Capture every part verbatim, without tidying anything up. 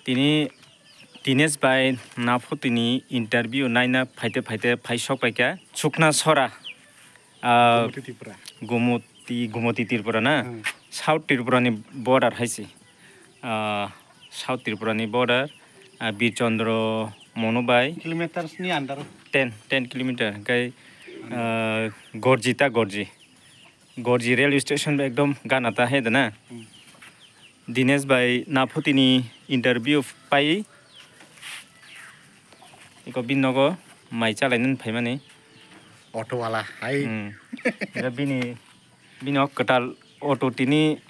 Tini Dinesh bai Naphutini interview naina phaite phaite phai sok paikha Chukna Sora, ah, Gumoti Tripura. Gumoti, Gumoti Tripura na? Hmm. South Tripura ni border hai se. Ah, South Tripura ni border, ah, Birchandra Mono bai. Kilometers ni under. Ten, ten kilometer. Hingke, ah, Gorji ta Gorji. Gorji railway station ekdom gana ta hai da na? Hmm. Dinesh bai Naphutini interview pai. Iko bini nogo mai chalainani phaimani. Auto wala hai. Hmm. Iko bini, bini o kwtal auto tini,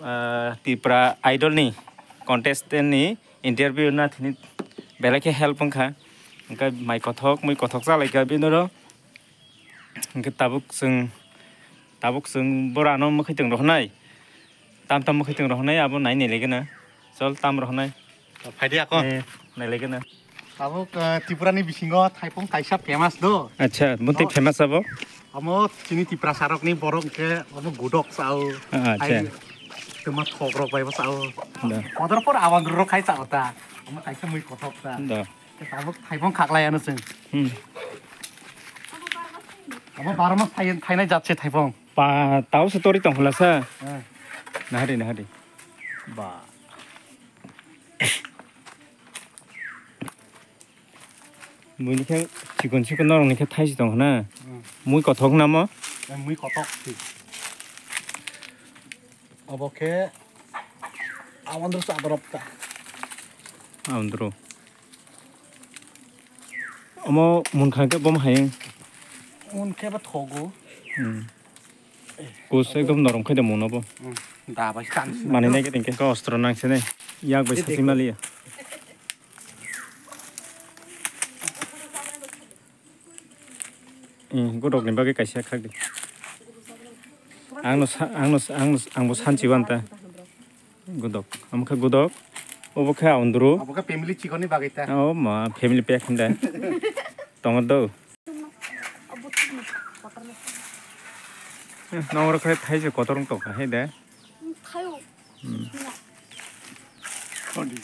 ah, Tripura Idol ni contestant ni interview na thini belai khe help wngkha. Hingke mai kothok, mui kothok chalaikha bini oro. Hingke tabuk chwng, tabuk chwng borano mwkhwtwng rohornai. Tam tam mwkhwtwng rohornai, abo nai nailaigwna. Chol, tam rohornai. Phaidi ako. Eh, nailaigwna. Tabuk, eh, Tripura ni bisingo thaipung kaisa famous do. Acha, buntwi famous abo? Amo chini Tiprasa rokni borok hingke amo gudok sao. Ah, acha. Hai, tuma thok rok bai bo sao. Da. Kodor por awan rok khai sao ta. Amo kaisa mui kothok ta. Da. Tabuk thaipung khaklai ano chwng. Hmm. Abo baro mas thai-, thainai jat se thaipung. Pa, tao se tori tong hula sa. Eh. Nahari, nahari. Ba. Buini khe chikon chikon norok ni khe thaisi tong hana. Hmm. Mui kothok namo? Eh, mui kothok si. Obo khe awandru sa borok ta. Awandru. Omo munkha khe bomo hai. Munkhe ba thogo. Hmm. Kus ekdom norom khai de muno bo. Hmm. Da bai kan. Mani nai khe tengke ka ostro nang sene. Yak bai sasi maliya. Hmm, godok ni bagwi kaisa khak di. Ang no sa-, ang no sa-, ang no sa-, ang bo sanchi wan ta. Godok. Amo khe godok. Obo khe awandru. Abo khe family chikon ni bagwi ta. Oh ma, family pack hinda. Tongo do. Eh, nong oro khe thaise kotor wng tongkha, hai de. Thaio. Hmm. Kondi.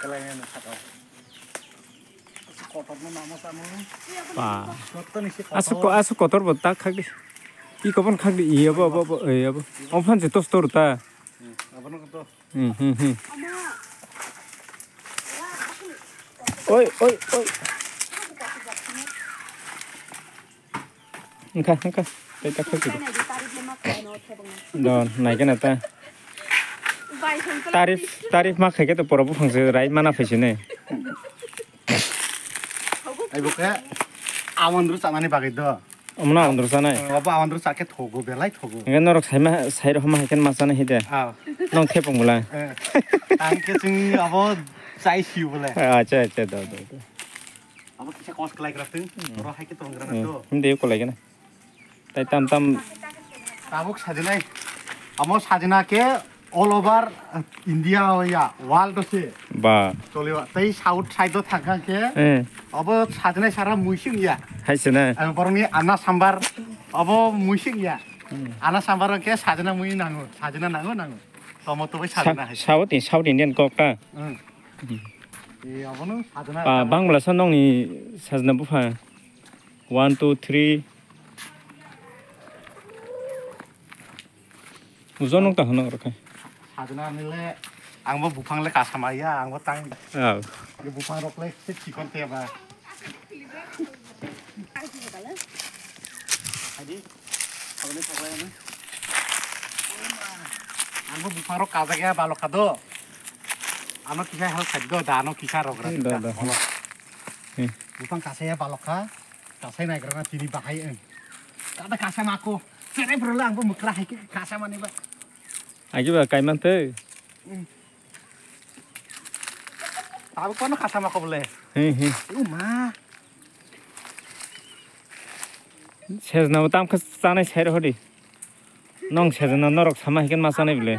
Kalai nang sakao. Kotor no namo samo. Ba. Kotor ni se kotor. Asu ko-, asu kotor bo tak khak di. I kopon khak di, i abo, abo, abo, i abo. Om phan je tos tor ta. Hmm, abo no to. Hmm, hmm, hmm. Oi, oi, oi. Engkha, engkha. Tei ta khoi kiri. Do, nai kena ta. Tarif, tarif ma khai khe to pora buphang se rai mana phai sini. Ai bo khe awandru chanani bagwi do. Omo na awandru chanai? Obo awandru cha khe thogo, belai thogo. Hingke norok saima, sai rok ma hai khe ma chanai hide. Ah. Nong thepung bwla. Eh. Ang khe chwng abo chai siu bwla. Acha, acha, do, do, do. Abo kisa kos kwlai kwrak tong. Hmm. Oro hai khe tong kwrak to. Hmm, de kwlai gana. Tai tam tam. Tabuk sajinai. Amo sajina khe all over, uh, India o ya, world o se. Ba. Choliwa. Tai south side o thangkha khe. Eh. Abo sajinai sara muising ya. Hai se na. Ang borokni ana sambar. Abo muising ya. Hmm. Ana sambar khe sajina mui nango. Sajina nango, nango. Tomo to bai sa-, sajina hai. South, South Indian kok ta. Hmm. Hmm. E, abono sajina. Ba, tamo. Bangla sa nongni sajina bupha. One, two, three. Ujon nung ta hwnwi rwkha. Sajna nile, ang bo buphang le kasa maya, ang bo tang. Oh. Buphang rok le se chikon te ba. Adi, abone sabai ani. Ang bo buphang rok kajak ya balok ka do. Ano kisa help khai do, da ano kisa rok ra. Da, da. Olo. Hmm. Buphang kasa ya balok ka. Kasai naigra na tini bahai ang. Kada kasa mako. Chere bro la ang bo mukra hai ke kasa mani ba. Agi ba kai man te. Hmm. Abo kono kasa mako bole. He, he. O ma. Sejna bo tam kha chanai sai rw di. Nong sejna norok sama hai khe ma chanai bole.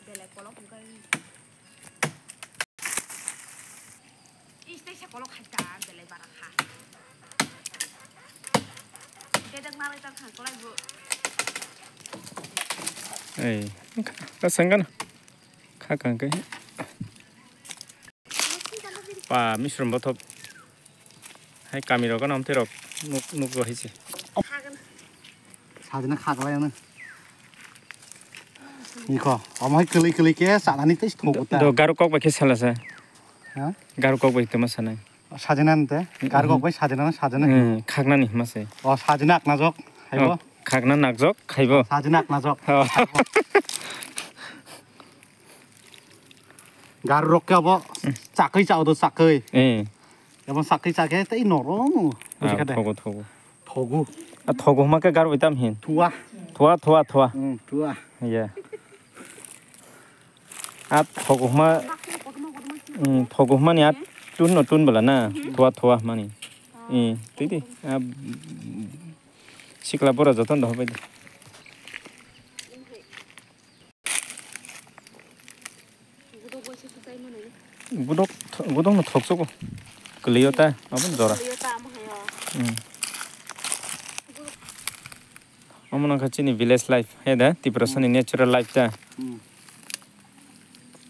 Belai kolok hwnkhe. Is teisa kolok hai ta belai bara kha. Ei, ka sengkan. Kha kang ke. Pa misrum bothop. Hai kami rok no amtwi rok nuk nuk ro hisi. Sajna khaklai ano. Iko, omo hai kwlwi kwlwi khe chanani tei thok ta. Do garu kok bai khe sala sa. Ha? Garu kok bai tuma sanai. Sajna nte, garu kok bai sajna no sajna. Hmm, khaknani hima se. O sajna akna jok, haibo. Oh, khakna nakjok, khaibo. Sajna akna jok. Oh. Garu rok khe abo chakwi chao do chakwi. Eh. Abo chakwi chakhe tei norom. Buji kha de. Thogo, thogo. Thogo. A thogo hima khe garu bai tam hin. Thua. Thua, thua, thua. Hmm, thua. Yeah. A thogo hima, hmm, thogo hima ni a tun no tun bala na. Thua, thua hima ni. Eh, tei tei. A sikla bora joton do hobai de. Gudok, gudok no thoksogo. Kwlwio ta, abo jora. Hmm. Omo nangkha chini village life, he da, Tiprasa ni natural life ta. Hmm.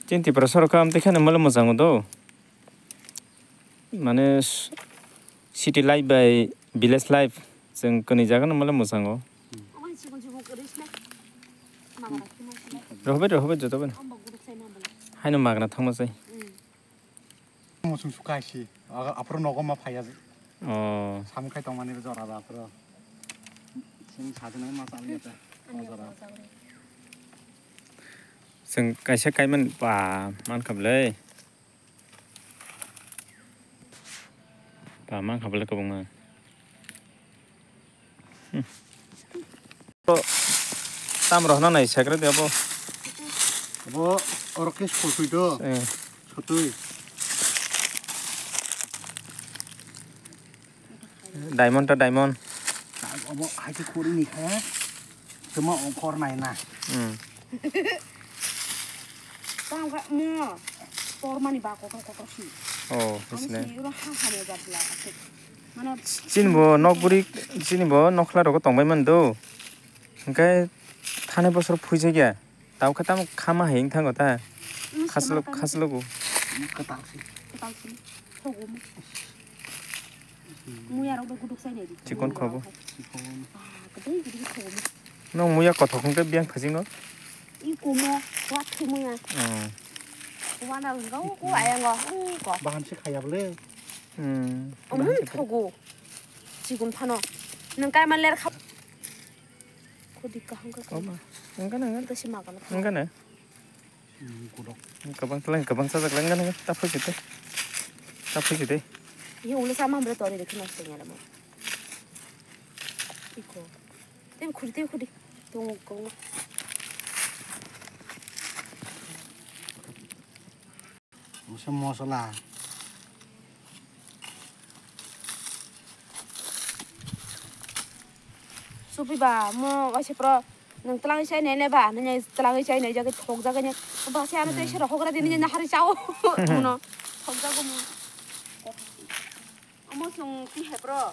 Chini Tiprasa rok kam te kheno mole mojang do. Mane s-, city life bai village life chwng kwnwi jaga no mole mojang o. Rohobai, rohobai joto bai. Haino magna thangma chai. Mosong suka si. Aga apro nogo ma phaya. Oh. Sam khai tongmani jora ba apro. Sing sajna ma chali ta. O jora. Chwng kaisa kaiman ba man kha bwlai. Ba man kha bwlai kwbangma. Hmm. Tam rohna nai sekre de abo. Abo oro ke sotwi do. Eh. Sotwi. Diamond ta diamond. Abo hai ke khuri ni kha. Cuma ongkor nai na. Hmm. Tang kha mo. Tor mani ba kotor kotor si. Oh, ani isne. Sini ro ha ha ne jat la. Mane chini bo nok buri, chini bo nokhla rogo tongbai man do. Hwnkhe thani bosor phuijak ya. Tamo khe tamo khama hai wng thango ta. Khaslok, khaslok o. Kwtal si. Kwtal si. Thogo mo. Muya rok bai guduk sai nai di. Chikon khobo. Ah, kwtwi guduk thogo mo. Nong muya kothok hwnkhe biyang phajingo. I kumo, kwak si muya. Oh. Wana wngkha, u ku ayang o, u ko. Bahan se khaya bole. Hmm. Omo thogo. Chikon phano. Nang kai man ler kha. Khudi kaham ka. Oba. Nang kana nang. Ito si ma kana. Nang kana. Hmm, kudok. Kabang telang, kabang sajak lang kana. Ta phusi te. Ta phusi te. Ye ulo sama hamre tori de khna sengya mo. Iko. Tem khudi, tem khudi. Tung kong. Masa mosola. Supi ba, mo waisa pro, nang telang sai nai le ba, nang telang sai nai jaga thok jaga ni. Ba se ano te se rokok ra dini na hari chao. Mo no. Thok jaga mo. Amo song ti he bro.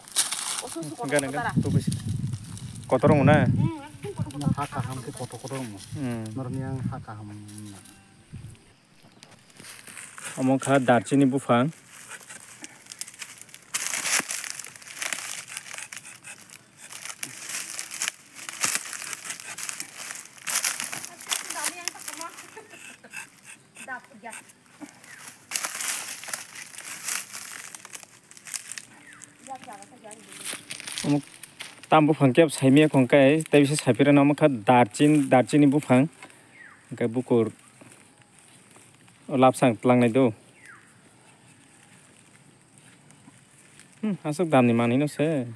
Oso su kotor kotor. Kotor wng na? Hmm, ekdom kotor kotor. Ha kaham ke kotor kotor wng. Hmm. Norni ang ha kaham wng na. Omo kha darchini buphang. Omo tam buphang khe saimaya khong kai, tei bisa saipirano omo kha darchin, darchini buphang, hwnkhe bukur lapsang tlangnai do. Hmm, aswk damni manwino se.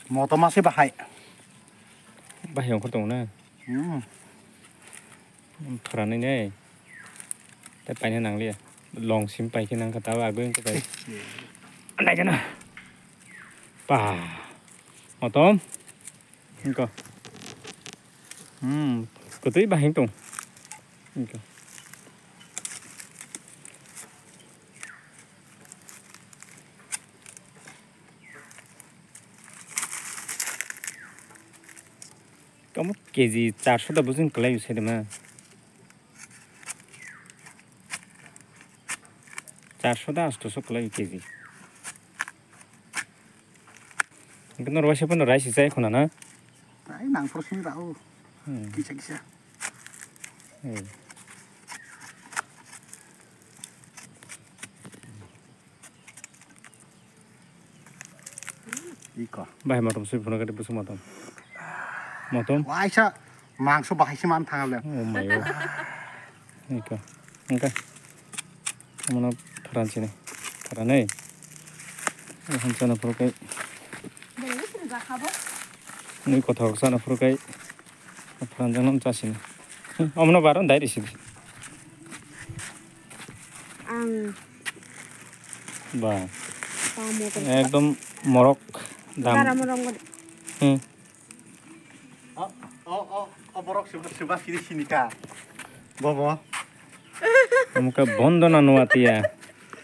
Moto mase bahai. Bahai ongkhor tongo na? Hmm. Pharanai nai. Tei paina nangliya. Long sim paikhe nangkha tabo agoi wngkha pai. Naikhe na. Pa. Motom. Wngkha. Hmm. Kwtwi bahai tong. Wngkha. Tamo K G charso da bujin kwlai se de ma. Charso da astoso kwlai K G. Hingke norok waisa pono rice chai khuna na? Ai nang phoro simi rao. Hmm. Kisa kisa. Hey. Iko. Bahai motom sui phunukha de bwswk motom. Motom. Waisa mangso bahai se man thang le. Oh my God. Iko. Engka. Mono pharan sini. Pharanai. Hansa na phuru kai. Ni kothok sana phuru kai. Pharanjakno chasini. Omono baro dai risi. Ang Ba. Tamo to. Ekdom morok dam. Bara morok ngode. Hmm. O, o, o, o borok suba, suba sini sini ka. Bobo. Omoka Bondona Nuatia.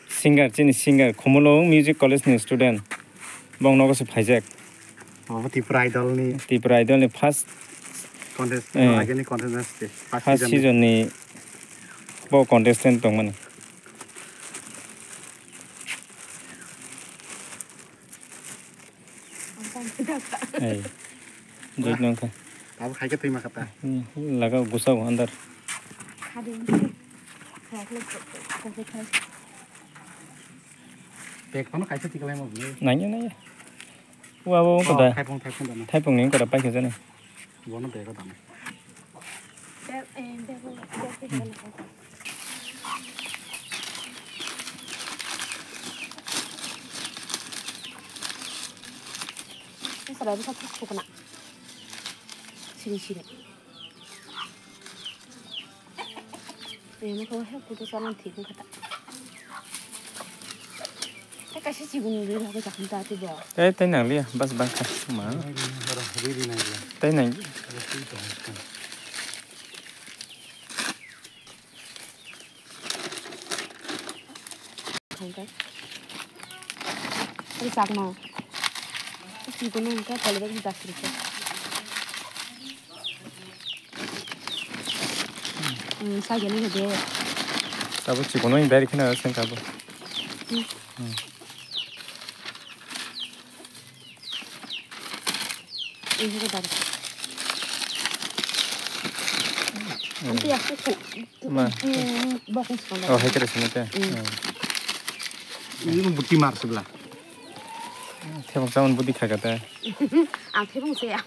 Singer, chini singer, Khumulwng Music College ni student. Bong nogo se phaijak. Obo Tripura Idol ni. Tripura Idol ni first, contest, eh, ageni contestant se. First season ni. First season ni bo contestant tongmani. Hey. Join nang kha. Abo khai khe twi ma kha ta. Hmm, laga gusao andar. Bag phano kaisa tikalai ma bini. Nangya, nangya. Wa, wa, wa, oh, kada. Thaipung, thaipung dana. Thaipung ni kada paikha jani. Bono bag o dana. Bag, eh, bag o, bag o dana. Sara bisa thuk thuk na. Sini, sini. Emo ko he kutu sanan thik wngkha ta. Tei kaisa chikon rwi rok jakha ta tei bo. Tei, tei nang liya, bas bangkha ma. Rwi rwi nang liya. Tei nang. Thangkhe. Tei chakma. Chikon wngkha tolibak jasri khe. Hmm, sageli hede. Abo chikon wng dari khna sengkha bo. Hmm. Hmm. Ini ko dari. Hmm. Nanti aku ku. Ma. Hmm, bokong sekolah. Oh, hai kere sini te. Hmm. Hmm. Ini buti mar sebelah. Thebong saman buti khagata. Ang thebong se ang.